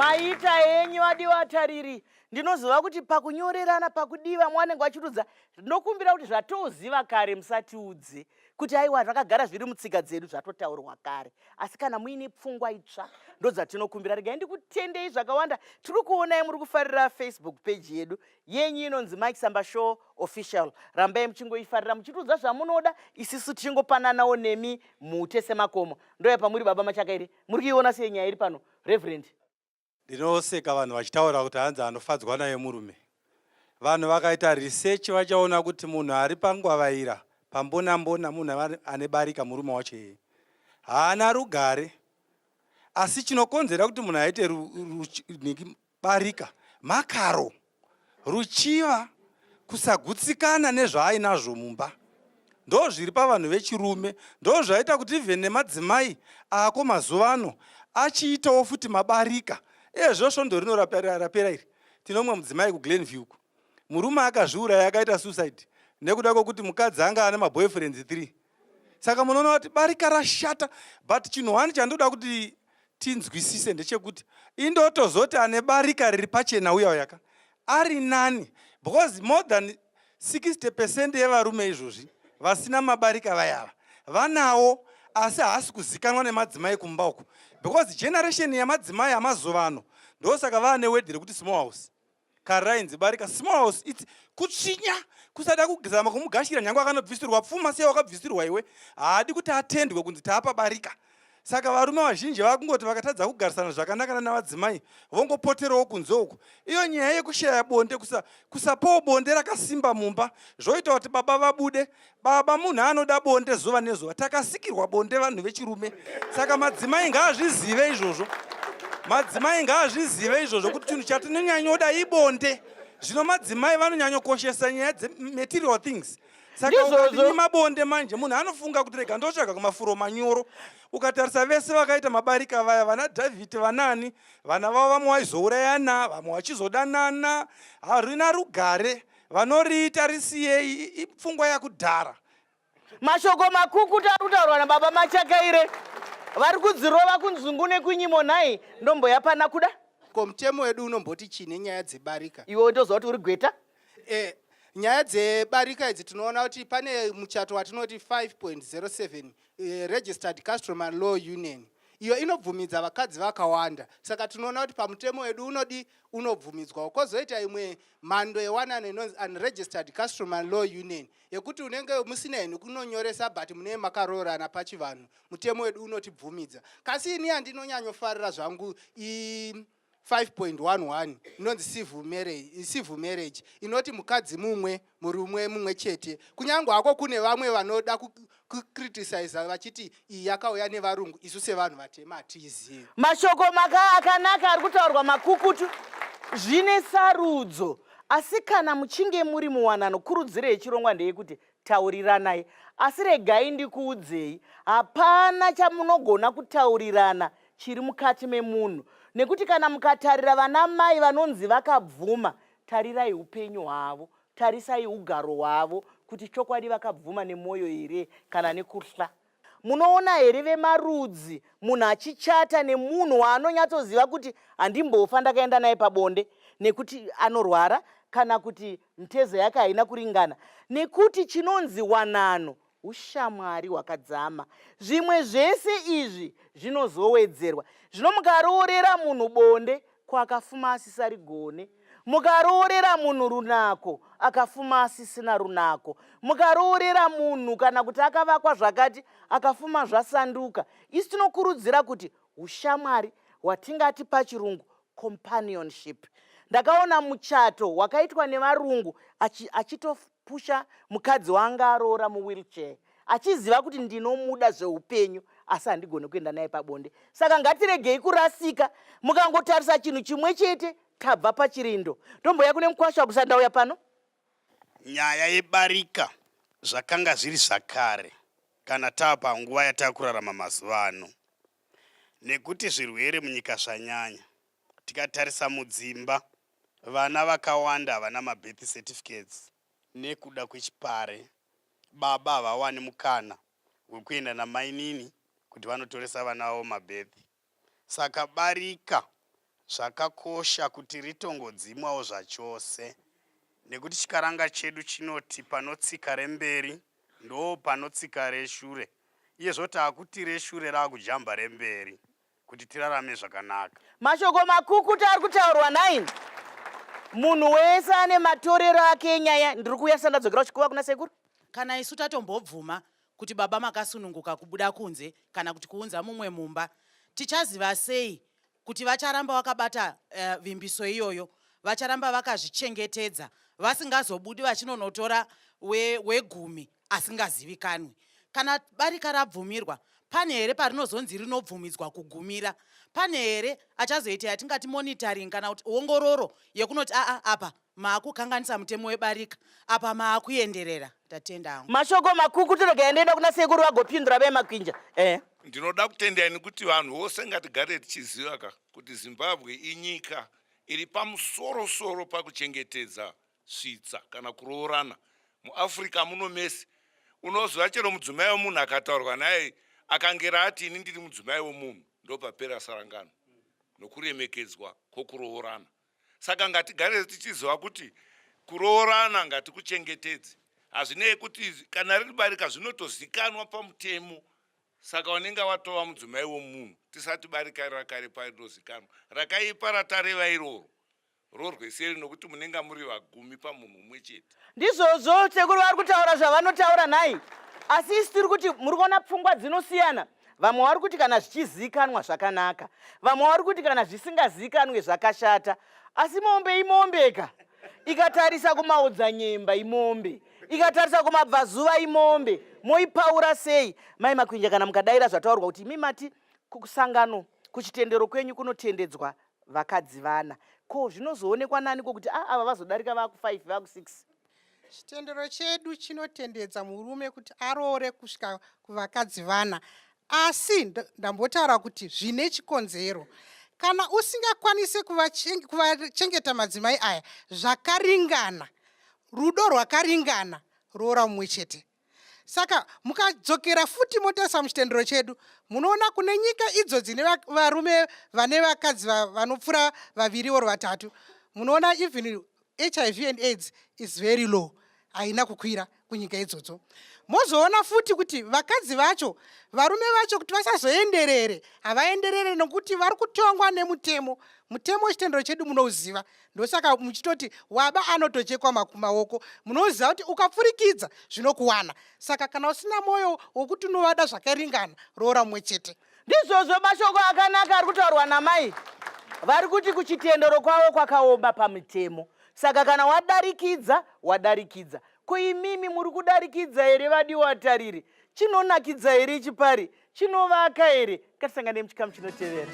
Maita henyu vadiwa vatariri. Ndinoziva kuti pakunyorerana pakudiva mwanenge vachitudza, ndinokumbira kuti zvatoziva kare musatiudze kuti aiwa zvakagara zviri mutsika dzedu zvatotaurwa kare, asi kana muine pfungwa itsva ndodzatinokumbira. Regai ndikutendei zvakawanda. Tiri kuonai muri kufarira Facebook page yedu yenyu inonzi Mike Samba Show Official. Rambai muchingoifarira muchitiudza zvamunoda, isisu tichingopananawo nemi mute semakomo. Ndoya pamuri baba Machakaire, muri kuiona sei nyaya iri pano Reverend? Ndinoseka vanhu vachitaura kuti hanzi anofadzwa naye murume. Vanhu vakaita research vachaona kuti munhu ari pangwavaira pambona mbona munhu ane barika murume wacho iyeye haana rugare. Asi chinokonzera kuti munhu aite barika makaro, ruchiva, kusagutsikana nezvaainazvo mumba. Ndozviri pavanhu vechirume, ndozvaita kuti even nemadzimai ako mazuva ano achiitawo futi mabarika. Ezvo svondo rino rapera iri tine umwe mudzimai kuGlenview uko murume akazviuraya akaita suicide nekuda kwekuti mukadzi anga ane maboyfriends 3. Saka munoona kuti barika rashata, but chinhu one chandoda kuti tinzwisise ndechekuti indotozoti ane barika riri pachena uya uyaka ari nani, because more than 60% yevarume izvozvi vasina mabarika vayava vanawo, asi haasi kuzikanwa nemadzimai kumba uku, because generation yamadzimai amazuva ano ndosaka vaane wedhi rekuti small house. Kare rainzi barika small house, its kutsvinya, kusada kuzama kumugashira nyange akanobvisirwa pfuma sei wakabvisirwa iwe, haadi kuti atendwe kunzi taapa barika. Saka varume vazhinji vakungoti vakatadza kugarisana zvakanaka navadzimai vongopoterawo kunze uko. Iyo nyaya yekushaya bonde, kusapawo bonde rakasimba mumba zvoita kuti baba vabude. Baba munhu anoda bonde zuva nezuva, takasikirwa bonde vanhu vechirume. Saka madzimai ngaazvizive izvozvo, madzimai ngaazvizive izvozvo kuti chinhu chatinonyanyoda ibonde. Zvino madzimai vanonyanyokoshesa nyaya dzematerial things. Saka ukatinyima bonde manje munhu anofunga kuti rega ndotsvaga kumafuro manyoro. Ukatarisa vese vakaita mabarika vaya, vana Dhavhidhi vanani, vana vavo vamwe vaizourayana, vamwe vachizodanana, harina rugare. Vanoriita risiyei, ipfungwa yakudhara. Mashoko makukutu ari kutaurwa nababa Machakaire, vari kudzirova kunzungu nekunyimo. Nhai, ndomboya pana kuda. Ko mutemo wedu unomboti chii nenyaya dzebarika? Iwe ndoziva kuti uri gweta. Nyaya dzebarika idzi tinoona kuti pane muchato watinoti 5.07 Registered Customary Law Union, iyo inobvumidza vakadzi vakawanda. Saka tinoona kuti pamutemo wedu unodi unobvumidzwawo. Kwozoita imwe mhando yewanano inonzi Unregistered Customary Law Union, yekuti unenge musina henyu kunonyoresa but munenge makaroorana pachivanhu. Mutemo wedu unotibvumidza. Kasi ini yandinonyanyofarira zvangu i 5.11 inonzi civil marriage, civil marriage inoti mukadzi mumwe murume mumwe chete. Kunyange hako kune vamwe vanoda kucriticiza vachiti iyi yakauya nevarungu, isu sevanhu vatema hatiizivi. Mashoko akanaka ari kutaurwa makukutu, zvine sarudzo. Asi kana muchinge muri muwanano, kurudziro yechirongwa ndeyekuti tauriranai. Asi regai ndikuudzei, hapana chamunogona kutaurirana chiri mukati memunhu, nekuti kana mukatarira vana mai vanonzi vakabvuma, tarirai upenyu hwavo, tarisai ugaro hwavo kuti chokwadi vakabvuma nemwoyo here kana nekuhla. Munoona here vemarudzi munhu achichata nemunhu waanonyatsoziva kuti handimbofa ndakaenda naye pabonde nekuti anorwara kana kuti mitezo yake haina kuringana, nekuti chinonzi wanano ushamwari hwakadzama. Zvimwe zvese izvi zvinozowedzerwa. Zvino mukaroorera munhu bonde ko akafuma asisarigone, mukaroorera munhu runako akafuma asisina runako, mukaroorera munhu kana kuti akavakwa zvakati akafuma zvasanduka. Isu tinokurudzira kuti ushamwari hwatingati pachirungu companionship. Ndakaona muchato wakaitwa nevarungu achitopusha mukadzi waanga aroora muwheelchair, achiziva kuti ndinomuda zveupenyu asi handigoni kuenda naye pabonde. Saka ngatiregei kurasika, mukangotarisa chinhu chimwe chete tabva pachirindo. Ndomboya kune mukwasha kusati ndauya pano. Nyaya yebarika zvakanga zviri zvakare kana tava panguva yatakurarama mazuva ano, nekuti zvirwere munyika zvanyanya. Tikatarisa mudzimba, vana vakawanda havana mabirth certificates nekuda kwechipare. Baba havawani mukana wekuenda namainini kuti vanotoresa vana vavo mabirth. Saka barika Zvakakosha kuti ritongodzimwawo zvachose nekuti chikaranga chedu chinoti panotsika remberi ndopanotsika reshure iyezvo taakuti reshure raakujamba remberi kuti tirarame zvakanaka. Mashoko makukutu ari kutaurwa nhaini. Munhu wese ane matorero ake enyaya. Ndiri kuuya ndisati ndadzokera kuchikuva kuna sekuru. Kana isu tatombobvuma kuti baba makasununguka kubuda kunze kana kuti kuunza mumwe mumba, tichaziva sei kuti vacharamba vakabata uh, vimbiso iyoyo, vacharamba vakazvichengetedza, vasingazobudi vachinonotora wegumi we asingazivikanwi? Kana barika rabvumirwa, pane here parinozonzi rinobvumidzwa kugumira? Pane here achazoita yatingati monitoring kana kuti ongororo yekunoti aa apa maakukanganisa mutemo webarika, apa maakuenderera? Tatenda hangu. Mashoko makukutu, regai ndoenda kuna sekuru vagopindura vemakwinja. Eh. Ndinoda kutendai nekuti vanhu vose ngatigare tichiziva ka kuti Zimbabwe inyika iri pamusorosoro pakuchengetedza svitsa kana kuroorana. MuAfrica muno mese unoziva chero mudzimai wemunhu akataurwa naye akangera ati ini ndiri mudzimai wemunhu, ndopapera sarangano nokuremekedzwa kwokuroorana. Saka ngatigare tichiziva kuti kuroorana ngatikuchengetedze, hazvinei kuti kana riri barika zvinotozikanwa pamutemo. Saka unenge watova mudzimai wemunhu tisati barika rakare parinozikanwa rakaipa ratareva iroro rorweseri, nokuti munenge muri vagumi pamunhu umwe chete. Ndizvozvo sekuru vari kutaura zvavanotaura nhai, asi isu tiri kuti muri kuona pfungwa dzinosiyana. Vamwe vari kuti kana zvichizikanwa zvakanaka, vamwe vari kuti kana zvisingazikanwe zvakashata. Asi mombe imombeka, ikatarisa kumaodzanyemba imombe, ikatarisa kumabvazuva imombe, moipaura sei? Mai Makwinja, kana mukadaira zvataurwa kuti imi mati kusangano kuchitendero kwenyu kunotendedzwa vakadzi vana, ko zvinozoonekwa nani ko kuti a ava vazodarika vaku 5 vaku 6? Chitendero chedu chinotendedza murume kuti aroore kusvika kuvakadzi vana, asi ndambotaura kuti zvine chikonzero. Kana usingakwanise kuvachengeta madzimai aya zvakaringana, rudo rwakaringana, roora mumwe chete. Saka mukadzokera futi motarisa muchitendero chedu, munoona kune nyika idzo dzine varume vane vakadzi vanopfuura vaviri or vatatu, munoona even HIV and AIDS is very low, haina kukwira kunyika idzodzo. Mozoona futi kuti vakadzi vacho, varume vacho kuti vasazoenderere, havaenderere nokuti vari kutongwa nemutemo. Mutemo wechitendero chedu munouziva, ndosaka muchitoti waba anotochekwa maoko. Munoziva kuti ukapfurikidza zvinokuwana. Saka kana usina mwoyo wokuti unovada zvakaringana, roora mumwe chete. Ndizvozvo mashoko akanaka ari kutaurwa namai vari kuti kuchitendero kwavo kwakaoma pamitemo, saka kana wadarikidza wadarikidza. Ko imimi muri kudarikidza here vadiwa tariri? Chinonakidza here chipari? Chinovaka here? Ngatisangane muchikamu chinotevera.